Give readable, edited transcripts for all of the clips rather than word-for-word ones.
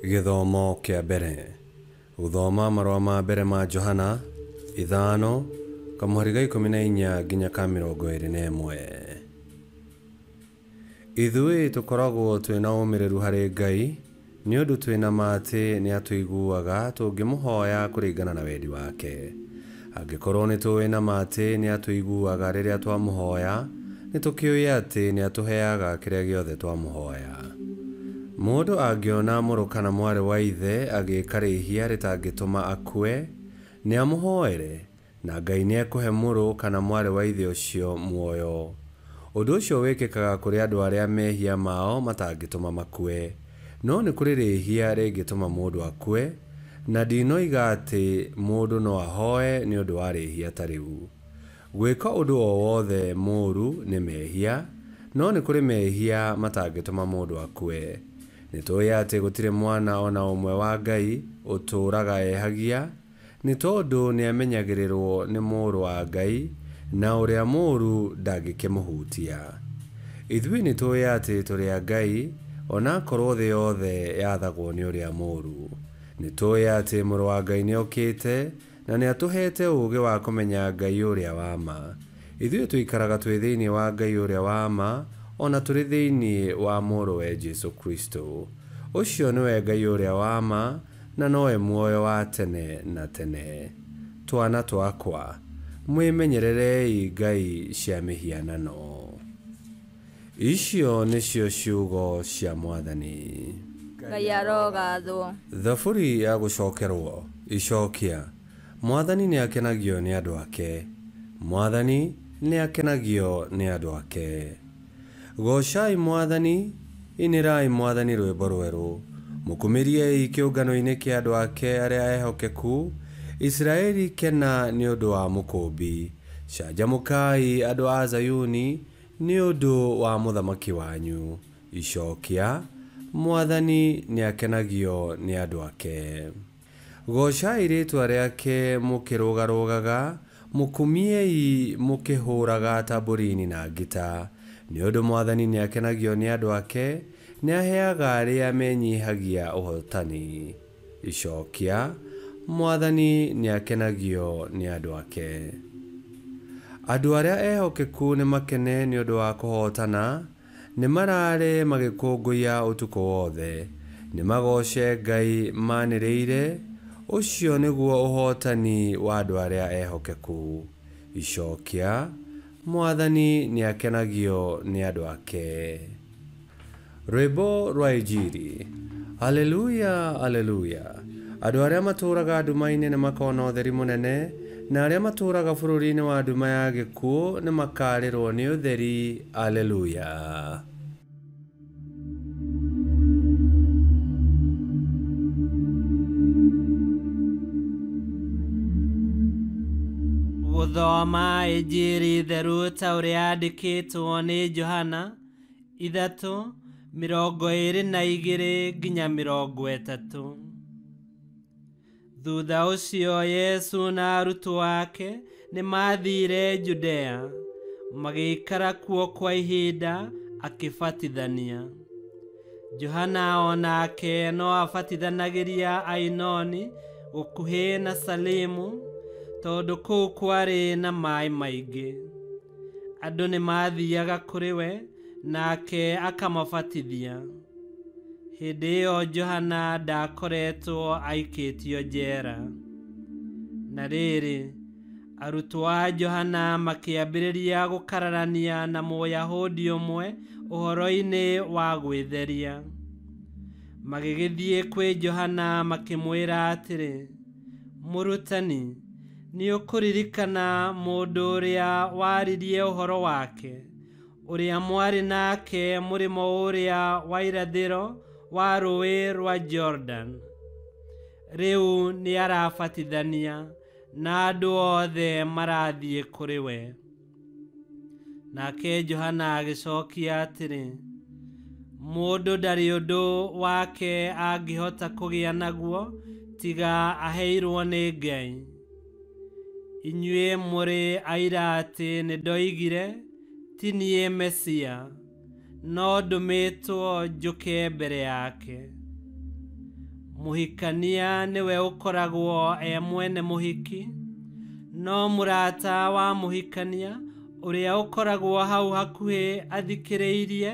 Gĩthomo kĩa mbere. Gũthoma marũa ma mbere ma Johana 5 kamũhari ga 14 nginya ka 21. Ithuĩ tũkoragwo twĩna ũmĩrĩru harĩ Ngai nĩ ũndũ twĩna ma atĩ nĩatũiguaga tũngĩmũhoya kũringana na wendi wake. Angĩkorwo nĩtũĩ na ma atĩ nĩatũiguaga rĩrĩa twamũhoya, nĩtũkĩũĩ atĩ nĩatũheaga kĩrĩa gĩothe twamũhoya. Mũndũ angĩona mũrũ kana mwarĩ wa ithe agĩka rĩhia rĩtangĩtũma akue, nĩamũhoere, na Ngai nĩekũhe mũrũ kana mwarĩ wa ithe ũcio muoyo. Ũndũ ũcio wĩkĩkaga kũrĩ andũ arĩa mehia mao matangĩtũma makue. No nĩ kũrĩ rĩhia rĩngĩtũma mũndũ akue, na ndinoiga atĩ mũndũ no ahoe nĩ ũndũ wa rĩhia ta rĩu. Gwĩka ũndũ o wothe mũũru nĩ mehia, no nĩ kũrĩ mehia matangĩtũma mũndũ akue. Nĩtũĩ atĩ gũtirĩ mwana ona ũmwe wa Ngai ũtũũraga ehagia, nĩ tondũ nĩamenyagĩrĩrwo nĩ mũrũ wa Ngai, na ũrĩa mũũru ndangĩkĩmũhutia. Ithuĩ nĩtũĩ atĩ tũrĩ a Ngai, onakorwo thĩ yothe yathagwo nĩ ũrĩa mũũru. Nĩtũĩ atĩ mũrũ wa Ngai nĩokĩte, na nĩatũheete ũũgĩ wa kũmenya Ngai ũrĩa wa ma. Ithuĩ tũikaraga twĩ thĩinĩ wa Ngai ũrĩa wa ma, ona tũrĩ thĩinĩ wa mũrũwe Jesũ Kristo. Ũcio nĩwe Ngai ũrĩa wa ma, na nowe muoyo wa tene na tene. Twana twakwa, mwĩmenyererei ngai cia mĩhianano. Icio nĩcio ciugo cia Mwathani. Ngai arogathwo. Thaburi ya gũcokerwo. Icokia. Mwathani nĩakenagio nĩ andũ ake. Mwathani nĩakenagio nĩ andũ ake. Goocai Mwathani, inĩrai Mwathani rwĩmbo rwerũ. Mũkumĩriei kĩũngano-inĩ kĩa andũ ake arĩa ehokeku. Isiraeli kena nĩ ũndũ wa mũkũmbi. Canjamũkai andũ a Zayuni nĩ ũndũ wa mũthamaki wanyu. Icokia. Mwathani nĩakenagio nĩ andũ ake. Goocai rĩĩtwa rĩake mũkĩrũgarũgaga, mũkumiei mũkĩhũraga tamburini na ngita. Nĩ ũndũ Mwathani nĩakenagio nĩ andũ ake, nĩaheaga arĩa menyihagia ũhotani. Icokia. Mwathani nĩakenagio nĩ andũ ake. Andũ arĩa ehokeku nĩmakene nĩ ũndũ wa kũhootana, nĩmarare magĩkũngũiya ũtukũ wothe. Nĩmagooce Ngai manĩrĩire, ũcio nĩguo ũhootani wa andũ arĩa ehokeku. Icokia. Mwathani nĩakenagio nĩ andũ ake. Rwĩmbo rwa Injiri. Haleluya, haleluya. Andũ arĩa matũũraga nduma-inĩ nĩmakona ũtheri mũnene, na arĩa matũũraga bũrũri-inĩ wa nduma ya gĩkuũ nĩmakarĩrwo nĩ ũtheri. Haleluya. Gũthoma Injiri theru ta ũrĩa yandĩkĩtwo nĩ Johana 3 22 nginya 30. Thutha ũcio Yesu na arutwo ake nĩmathire Judea, magĩikara kuo kwa ihinda akĩbatithania. Johana o nake no abatithanagĩria Ainoni gũkuhĩ na Salimu, tondũ kũu kwarĩ na maĩ maingĩ. Andũ nĩmathiaga kũrĩ we, nake akamabatithia. Hĩndĩ ĩyo Johana ndakoretwo aikĩtio njera. Na rĩrĩ, arutwo a Johana makĩambĩrĩria gũkararania na Mũyahudi ũmwe ũhoro-inĩ wa gwĩtheria. Magĩgĩthiĩ kwĩ Johana makĩmwĩra atĩrĩ, Mũrutani, nĩũkũririkana mũndũ ũrĩa waririe ũhoro wake, ũrĩa mwarĩ nake mũrĩmo ũrĩa wa irathĩro wa rũũĩ rwa Jordan. Rĩu nĩarabatithania, na andũ othe marathiĩ kũrĩ we. Nake Johana agĩcokia atĩrĩ, mũndũ ndarĩ ũndũ wake angĩhota kũgĩa naguo tiga aheirwo nĩ Ngai. Inyuĩ mũrĩ aira atĩ nĩndoigire, ti niĩ Mesia, no ndũmĩtwo njũke mbere yake. Mũhikania nĩwe ũkoragwo e mwene mũhiki, no mũrata wa mũhikania ũrĩa ũkoragwo hau hakuhĩ athikĩrĩirie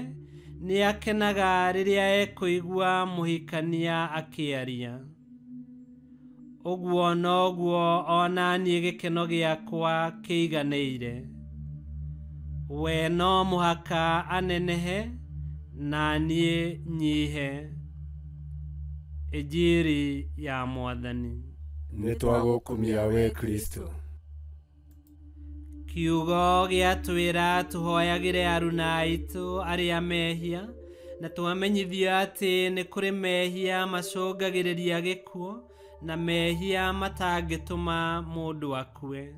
nĩakenaga rĩrĩa ekũigua mũhikania akĩaria. Ũguo noguo ona niĩ gĩkeno gĩakwa kĩiganĩire. We no mũhaka anenehe na niĩ nyihe. Injiri ya Mwathani. Nĩtwagũkumia we Kristo. Kiugo gĩatwĩra tũhoyagĩre aruna aitũ arĩa mehia, na twamenyithio atĩ nĩ kũrĩ mehia macũngagĩrĩria gĩkuũ na mehia matangĩtũma mũndũ akue.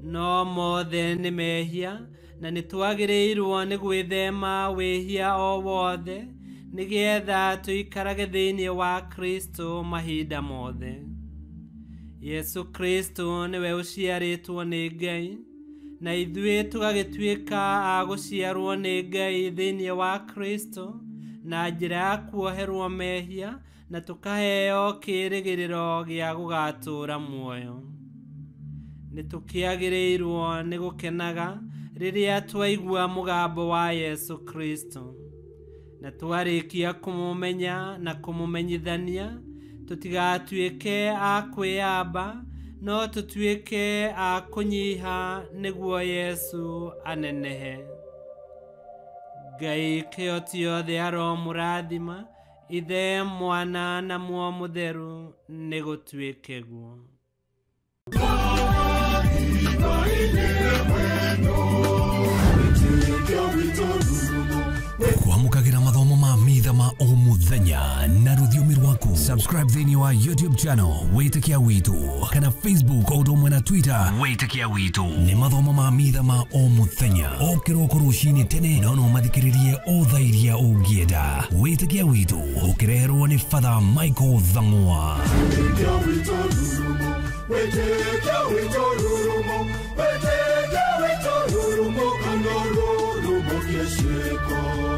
No mothe nĩ mehia, na nĩtwagĩrĩirwo nĩ gwĩthema wĩhia o wothe nĩgetha tũikarage thĩinĩ wa Kristo mahinda mothe. Yesu Kristo nĩwe ũciarĩtwo nĩ Ngai, na ithuĩ tũgagĩtuĩka a gũciarwo nĩ Ngai thĩinĩ wa Kristo na njĩra ya kuoherwo mehia na tũkaheo kĩĩrĩgĩrĩro gĩa gũgatũũra muoyo. Nĩtũkĩagĩrĩirwo nĩ gũkenaga rĩrĩa twaigua mũgambo wa Yesu Kristo, na twarĩkia kũmũmenya na kũmũmenyithania, tũtigatuĩke a kwĩyamba, no tũtuĩke a kũnyiha nĩguo Yesu anenehe. Ngai kĩhoti yothe aromũrathima, Ithe, Mwana na Muoyo Mũtheru, nĩgũtuĩke guo. Kwamũkagĩra mathomo ma mitha ma o mũthenya na rũthiomi rwaku. Subscribe thĩinĩ wa YouTube channel Wĩtĩkia Witũ kana Facebook o ũndũ ũmwe na Twitter Wĩtĩkia Witũ. Nĩ mathomo ma mitha ma o mũthenya o kĩroko rũcinĩ tene, no no mathikĩrĩrie o thaa iria ũngĩenda. Wĩtĩkia Witũ ũkĩreherwo nĩ Father Michael Thang'wa. Wĩtĩkia witũ rurumo, wĩtĩkia witũ rurumo, kana rurumo kĩciko.